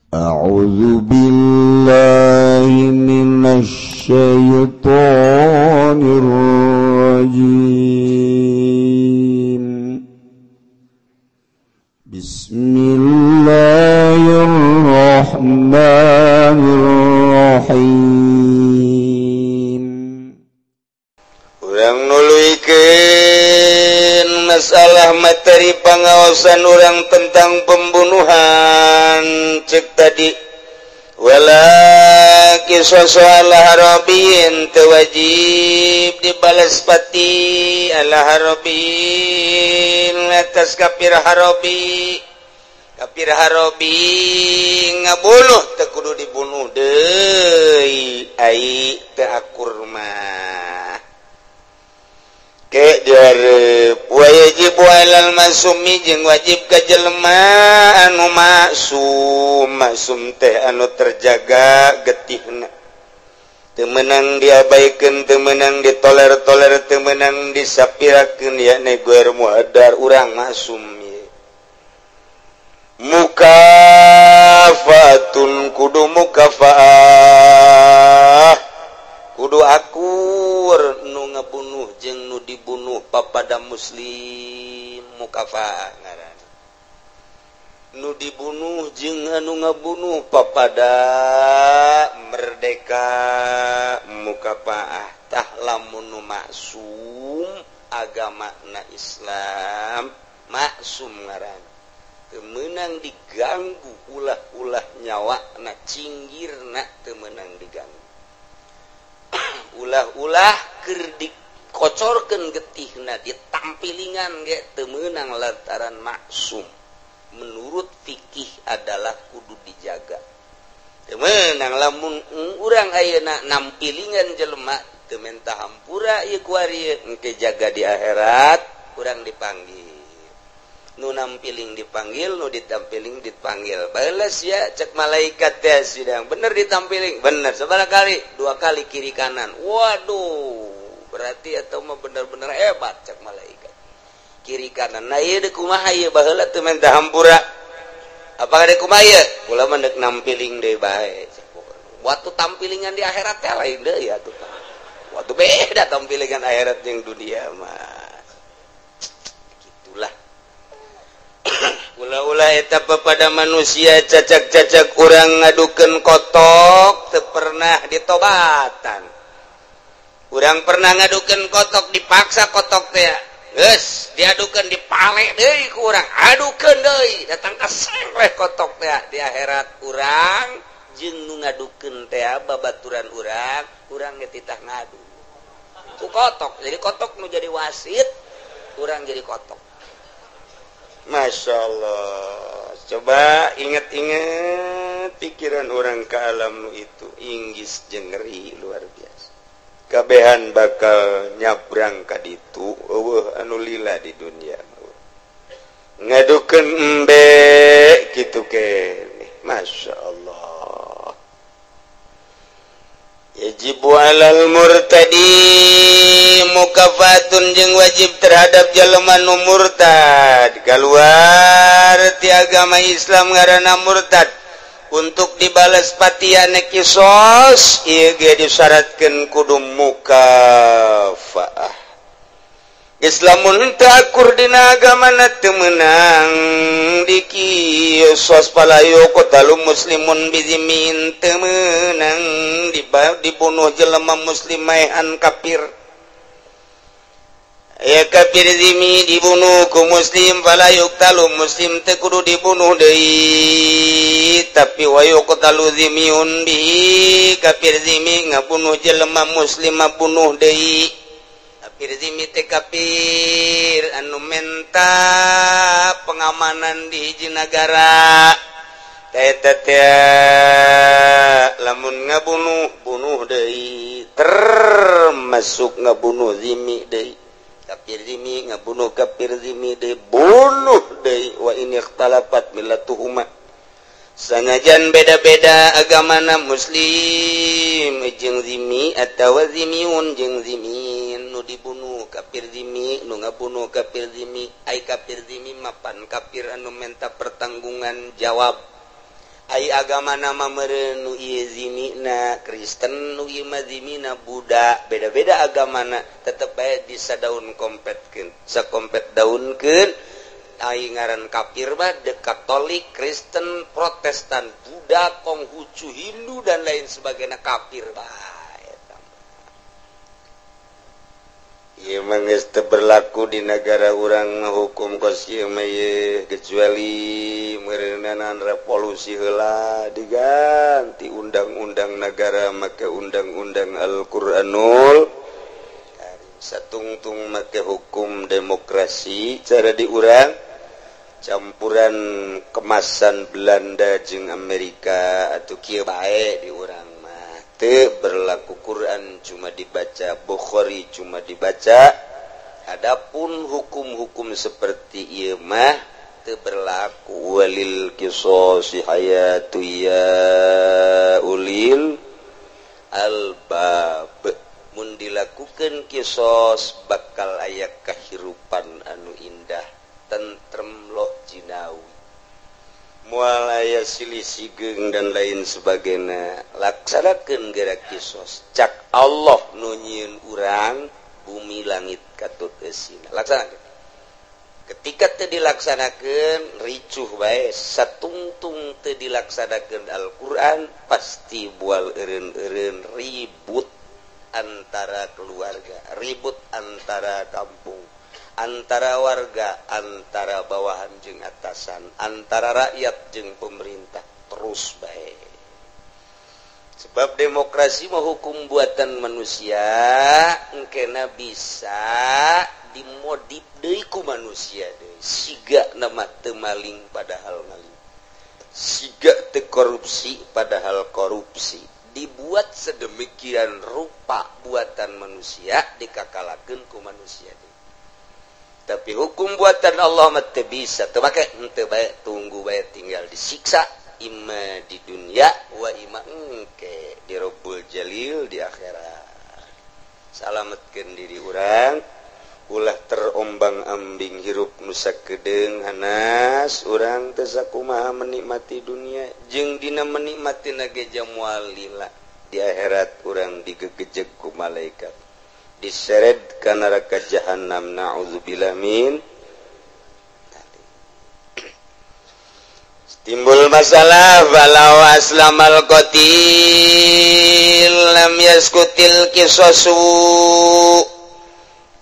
أعوذ بالله من الشيطان الرجيم. بسم الله الرحمن الرحيم. Urang nuluykeun masalah materi pangaosan urang tentang pembunuhan cek tadi. Wala qisas ala harabin teu wajib dibalas pati ala harabin atas kafir harabi. Kafir harabi ngabunuh teu kudu dibunuh deui ai teu akur mah. Ke dihareup wajib alal masumi jeung wajib ka jelema anu maksum. Maksum teh anu terjaga getihna, teu meunang diabaikeun, teu meunang ditoler-toler, teu meunang disapirakeun, yakni guer muhadar urang maksum ye. Mukafatun kudu mukafaah, kudu akur nu ngabunuh jeung nu dibunuh papada muslim. Mukafaah ngaranna nu dibunuh jeung anu ngabunuh papada merdeka. Mukafaah tah lamun nu maksum agamana Islam, maksum ngaranna teu meunang diganggu ulah-ulah nyawana, cinggirna teu meunang diganggu, ulah-ulah keur dikocorkeun getihna ditampilingan ge teu meunang lantaran maksum. Menurut fikih adalah kudu dijaga. Teu meunang lamun urang ayeuna nampilingan jelema teu menta hampura ieu kuari engke jaga di akhirat urang dipanggil. Nu nampiling dipanggil, nu ditampiling dipanggil. Bales ya cek malaikat teh sidang. Bener ditampiling, bener. Sabaraha kali? 2 kali kiri kanan. Waduh, berarti atau mah bener-bener hebat cek malaikat. Kiri kanan. Nah ieu deuk kumaha ieu baheula teu menta hampura. Apakah deuk kumaha ieu? Kula mah deuk nampiling deui bae. Waktu tampilingan di akhirat teh lain deui atuh. Waktu beda tampilingan akhirat jeung dunia mah. Gitulah. Ulah-ulah eta pada manusia cacak-cacak urang ngadukeun kotok teu pernah ditobatan. Urang pernah ngadukeun kotok dipaksa kotok teh geus diadukeun dipale deui ku urang, adukeun deui datang kaseleh kotok teh di akhirat urang jeung nu ngadukeun teh babaturan urang, urang ge titah ngadu. Ku kotok, jadi kotok nu jadi wasit, urang jadi kotok. Masya Allah. Coba ingat-ingat pikiran orang ke alam itu inggis jengeri luar biasa. Kabehan bakal nyabrang ka ditu eueuh anu lila di dunia. Ngadukeun embe kitu keneh. Masya Allah. Yajibu alal murtadi mukafatun jeung wajib terhadap jelema nu murtad kaluar ti agama Islam ngaranna murtad untuk dibales patiane kisos ieu ge disyaratkeun kudu mukafaah. Islamun teu akur dina agamana teu meunang dikisos palayu qatalu muslimun bizimin teu meunang dibunuh jelema muslim maehan kafir. Ya kafir zimi dibunuh ku muslim fala yuqtalu muslim teu kudu dibunuh deui tapi wa yuqtalu zimiun bi kafir zimi ngabunuh jelema muslim bunuh deui. Kafir zimi teh kafir anu menta pengamanan di hiji nagara eta teh lamun ngabunuh bunuh deui termasuk ngabunuh zimi deui. Kafir zimi ngabunuh kafir zimi deui bunuh deui wa in ikhtalafat millatuhuma sanajan beda-beda agamana muslim jeung zimi atawa zimiun jeung zimin nu dibunuh kafir zimi nu ngabunuh kafir zimi ai kafir zimi mapan kafir anu menta pertanggungan jawab. Ai agama nama meureun nu ieu zimina Kristen nu ieu mah zimina Buddha beda-beda agamana tetep bae disadaun kompetkeun sakompet daunkeun ai ngaran kafir mah de Katolik Kristen Protestan Buddha Konghucu Hindu dan lain sebagainya kafir bae. Ieu mah geus teu berlaku di negara urang hukum kos ieu mah ye kecuali meureunanan revolusi heula diganti undang-undang negara make undang-undang Al-Qur'anul Karim satungtung make hukum demokrasi cara di urang campuran kemasan Belanda jeung Amerika atuh kieu bae di urang teu berlaku Quran cuma dibaca Bukhari cuma dibaca adapun hukum-hukum seperti ieu mah teu berlaku walil qisasi hayatu ya ulil albab mun dilakukeun kisos bakal aya kahirupan anu indah tentrem loh jinawi moal aya silih sigeung dan lain sebagainya laksanakeun gerak kisos cak Allah nu nyieun urang bumi langit katut eusina laksanakeun ketika teu dilaksanakeun ricuh bae satungtung teu dilaksanakeun Al-Qur'an pasti bual eureun-eureun ribut antara keluarga ribut antara kampung antara warga, antara bawahan jeung atasan, antara rakyat jeung pemerintah terus bae. Sebab demokrasi mah hukum buatan manusia, engkena bisa dimodif deui ku manusia deui. Siga nama teu maling padahal maling. Siga teu korupsi padahal korupsi. Dibuat sedemikian rupa buatan manusia dikakalakeun ku manusia deui. Tapi hukum buatan Allah mah teu bisa teu make henteu bae tunggu bae tinggal disiksa imma di dunia wa imma engke di Rabbul Jalil di akhirat. Salametkeun diri urang ulah terombang-ambing hirup nu sakedeung hanas urang teu sakumaha menikmati dunia jeung dina menikmati ge moal lila di akhirat urang digegejeg ku malaikat diseret ka neraka jahannam na'udzubillah min. Timbul masalah walau aslamal qatil lam yaskutil qisasu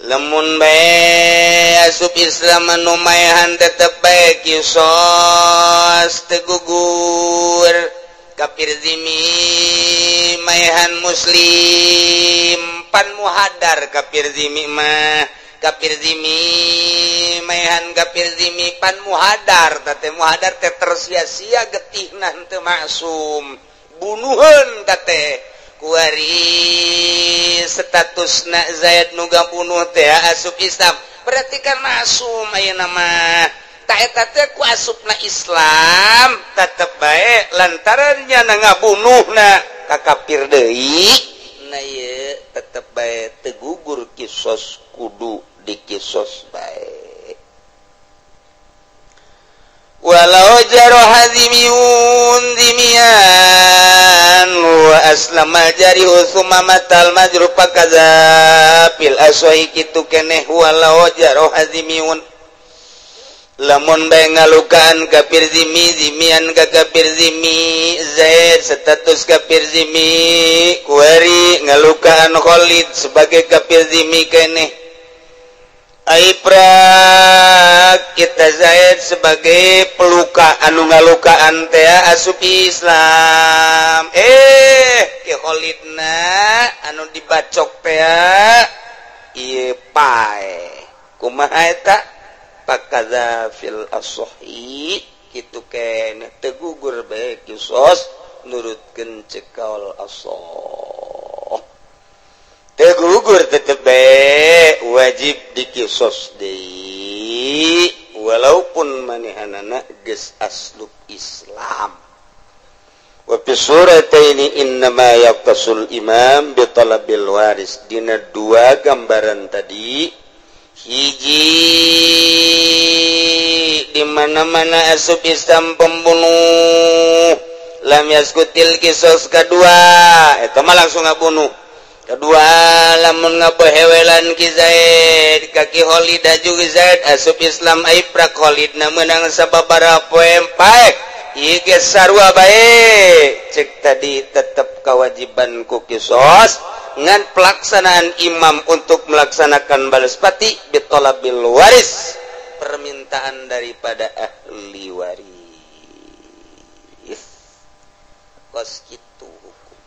lamun bae asup Islam anu maehan tetep bae kisos teu gugur kafir zimi maehan muslim pan muhadar kafir zimi mah kafir zimi maehan kafir zimi pan muhadar teh muhadar teh tersia-sia getihna henteu maksum bunuheun teh kuari statusna Zaid nu gabunuh teh asup Islam berarti kan maksum ayeuna mah ta eta teh ku asupna Islam tetep bae lantaran nya ngabunuhna ka kafir deui na ieu tetep bae teu gugur kisos kudu dikisos bae walau jaroha zimiyun zimiyan wa aslama jarihu summa matal majruh pakaza fil aswahi kitu keneh walau jaroha zimiyun lamun bae ngalukaan kafir zimi zimian ka kafir zimi Zaid status kafir zimi kuari ngalukaan Khalid sebagai kafir zimi keneh Aiprak kita Zaid sebagai peluka anu ngalukaan teh asup Islam ke Khalidna anu dibacok teh ieu pae kumaha eta pakaza fil as-sahih kitu keneh teu gugur bae kisos nurutkeun cekaul as-sahih teu gugur tetep bae wajib dikisos deui walaupun manehanana geus aslub Islam. Wa fi surataini innama yaqtasul imam bi talabil waris dina dua gambaran tadi hiji di mana-mana asup Islam pembunuh Lam yaskutil kisos kedua eta mah langsung ngabunuh. Kedua lamun ngabehewelan Ki Zaid ka Ki Khalid aju Ki Zaid asup Islam aiprak Khalid na meunang sababaraha poe paek ieu ge sarua bae. Cek tadi tetep kewajiban ku kisos ngan pelaksanaan imam untuk melaksanakan balas pati bitolabil waris, permintaan daripada ahli waris. Kos kitu hukum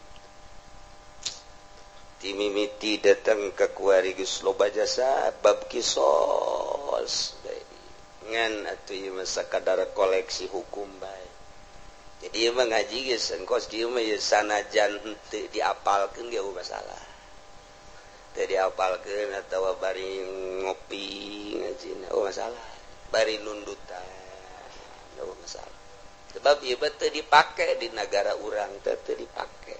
timimiti datang ke kuari geus loba jasa bab kisos ngan atuh ieu mah sakadar koleksi hukum bae. Jadi ieu mah ngaji geus engkos kieu mah ieu sanajan henteu diapalkeun ge eueuh masalah. Teu diapalkeun atawa bari ngopi ngajina eueuh masalah, bari nundutan eueuh masalah. Sebab ieu mah teu dipake di nagara urang teh teu dipake.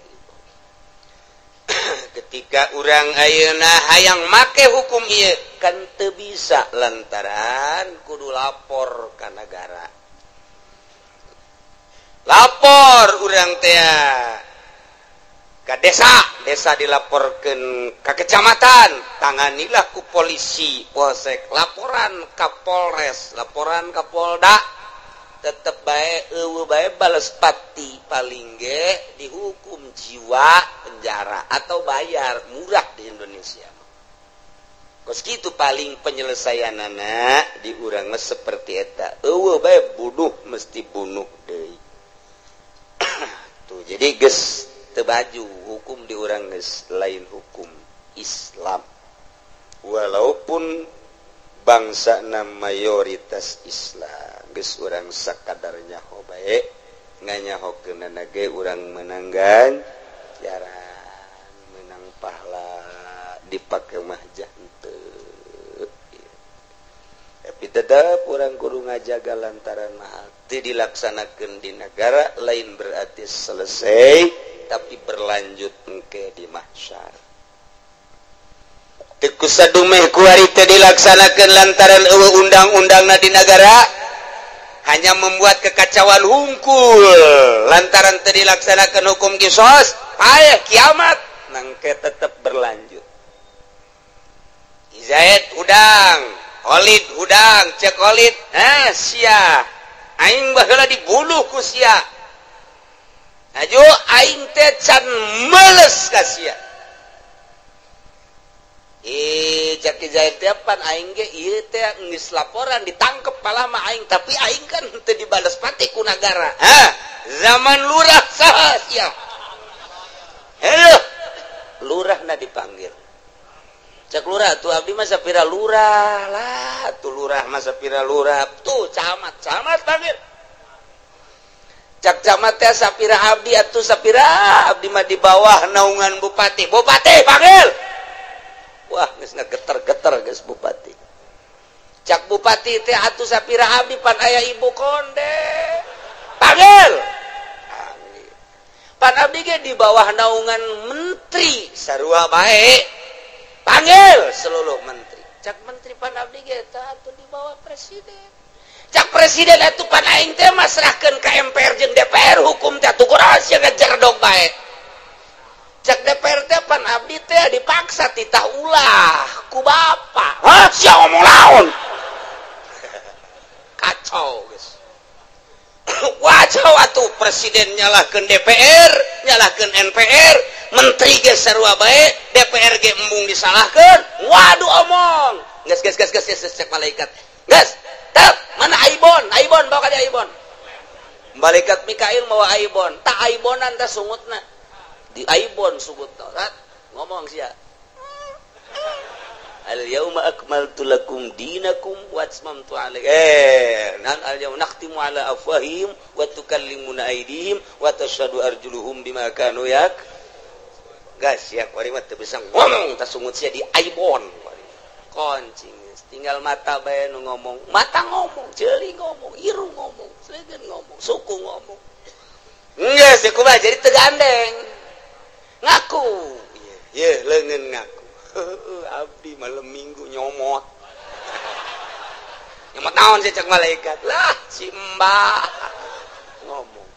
Ketika urang ayeuna hayang make hukum ieu kan teu bisa lantaran kudu lapor ka nagara. Lapor urang teh ka desa, desa dilaporkeun ka kecamatan, tanganilah ku polisi, polsek, laporan ka Polres, laporan ka Polda. Tetep bae eueuh bae bales pati paling ge dihukum jiwa penjara atau bayar murah di Indonesia. Kos kitu paling penyelesaianana di urang mah seperti eta. Eueuh bae bunuh mesti bunuh deui. Tuh jadi geus teu baju hukum di urang geus lain hukum Islam. Walaupun bangsana mayoritas Islam geus urang sakadar nyaho bae nganyahokeunana ge urang menanggan jaran menang pahala dipake mah jah henteu. Tapi tetep urang kudu ngajaga lantaran mahal teu dilaksanakeun di negara lain berarti selesai tapi berlanjut engke di mahsyar. Teu kusadumeh kuari teu dilaksanakeun lantaran eueuh undang-undangna di nagara hanya membuat kekacauan hungkul lantaran teu dilaksanakeun hukum kisos paeh kiamat nangke tetep berlanjut. Zaid hudang, Khalid hudang, cek Khalid, sia aing baheula dibunuh ku sia. Aju aing teh can meles ka sia. Cek Zaid teh pan aing ge ieu teh geus laporan ditangkep palama aing tapi aing kan teu dibales pati ku nagara. Hah, zaman lurah saha sia? Heuh, lurahna dipanggil. Cek lurah tuh abdi mah sapira lurah lah, tuh lurah mah sapira lurah, tuh camat, camat panggil. Cek camat teh sapira abdi atuh sapira abdi mah di bawah naungan bupati. Bupati panggil. Wah, geus ngageter-geter geus bupati. Cak bupati teh atuh sapira abdi pan aya ibu konde. Panggil. Pan abdi ge di bawah naungan menteri sarua bae. Panggil seluruh menteri. Cak menteri pan abdi ge teh atuh di bawah presiden. Cak presiden atuh pan aing teh masrahkeun ka MPR jeung DPR hukum teh atuh kunaon sia ngejerdog bae. Cak DPR teh pan abdi teh dipaksa titah ulah ku bapak. Hah, sia ngomong laon. Kacau geus. Wacau atuh presiden nyalahkeun DPR, nyalahkeun NPR, menteri ge sarua bae, DPR ge embung disalahkeun. Waduh omong. Geus geus geus geus cek malaikat. Geus, tep, mana Aibon? Aibon bawa ka dia Aibon. Malaikat Mikail mawa Aibon. Tak Aibonan teh sungutna. Di Aibon sungutna. Ngomong sia. Al yauma akmaltu lakum dinakum wa atmamtu alaikum. Nan al yauma nakhtimu ala afwahihim wa tukallimuna aydihim wa tashhadu arjuluhum bima kanu yak. Gas ya kuari mah teu bisa ngomong tah sungut sia di Aibon. Koncing tinggal mata bae nu ngomong, mata ngomong, ceuli ngomong, irung ngomong, seugeun ngomong, suku ngomong. Geus kumaha jadi teu gandeng. Ngaku. Ye, leungeun ngaku. Abdi malam minggu nyomot. Nyomot naon sih cek malaikat? Lah si mbah ngomong.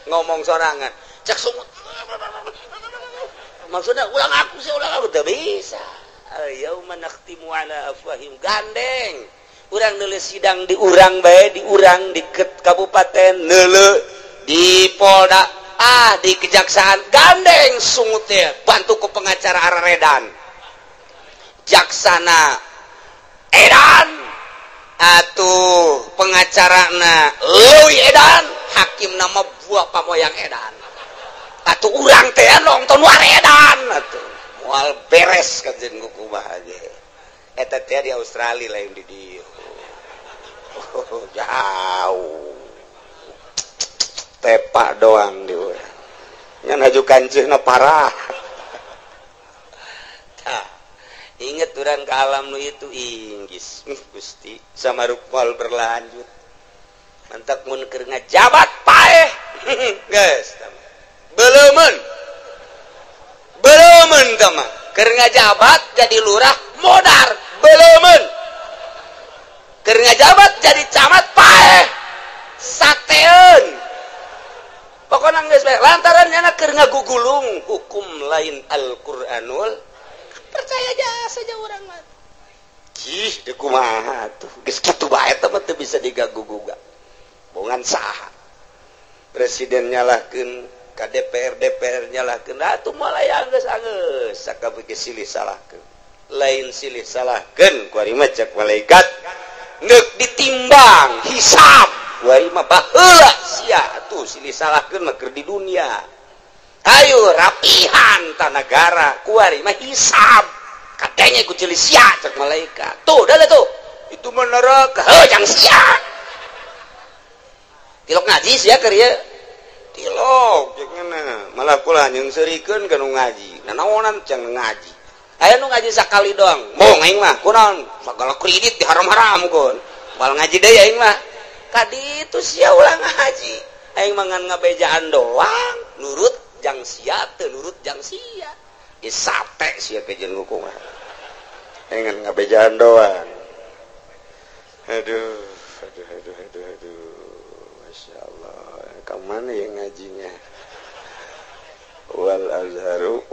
Ngomong sorangan. Cek sungut. Maksudnya ulang aku sih ulang aku teu bisa. Al-yauma nakhtimu ala afwahim gandeng. Urang nulis sidang di urang bae, di urang di kabupaten neuleu di Polda, ah di kejaksaan gandeng sungutnya bantu ku pengacara araredan. Jaksana edan atuh pengacarana leuwih edan, hakim nama buah pamoyang edan. Atuh urang teh nonton waredan atuh moal beres kajen kumaha ge. Eta teh di Australia lain di dieu. Oh, jauh. Tepak doang di urang. Nya haju kanceuhna parah. Tah, inget urang ke alam nu itu inggis. Gusti samarupal berlanjut. Mantak mun keur ngajabat paeh. Geus beleumeun. Beleumeun tah mah. Keur ngajabat jadi lurah modar beleumeun. Keur ngajabat jadi camat paeh sateun. Pokona geus bae lantaran nyana keur ngagugulung hukum lain Al-Qur'anul percaya jasa saja urang mah. Ih, deui kumaha tuh. Geus kitu bae teh mah teu bisa diganggu-gugat. Bongan saha. Presiden nyalahkeun ka DPR, DPR nyalahkeun. Atuh moal aya geus anggeus sakabeh ge silih salahkeun. Lain silih salahkeun kuari mah cek malaikat ngeuk ditimbang hisab. Kuari mah baheula sia atuh silih salahkeun mah keur di dunia. Ayo rapihan ta negara kuari mah hisab. Katanya ku silih sia cek malaikat. Tuh dah tuh. Itu mah neraka. Heuh jang sia. Tilok ngaji sia keur ieu. Tilok jeung malah kula nyeungseurikeun ka nu ngaji. Nanaonan cang ngaji. Aya nu ngaji sakali doang. Moong aing mah kunaon sagala kredit diharam-haramkeun. Moal ngaji deui aing mah. Kaditu sia ulah ngaji. Aing mah ngan ngabejaan doang, nurut jang sia teu nurut jang sia. Geus sate sia kejeun kumaha. Aing ngan ngabejaan doang. Aduh, aduh, aduh, aduh, aduh. Masya Allah. Ka mana ya ngajinya? Wal azharu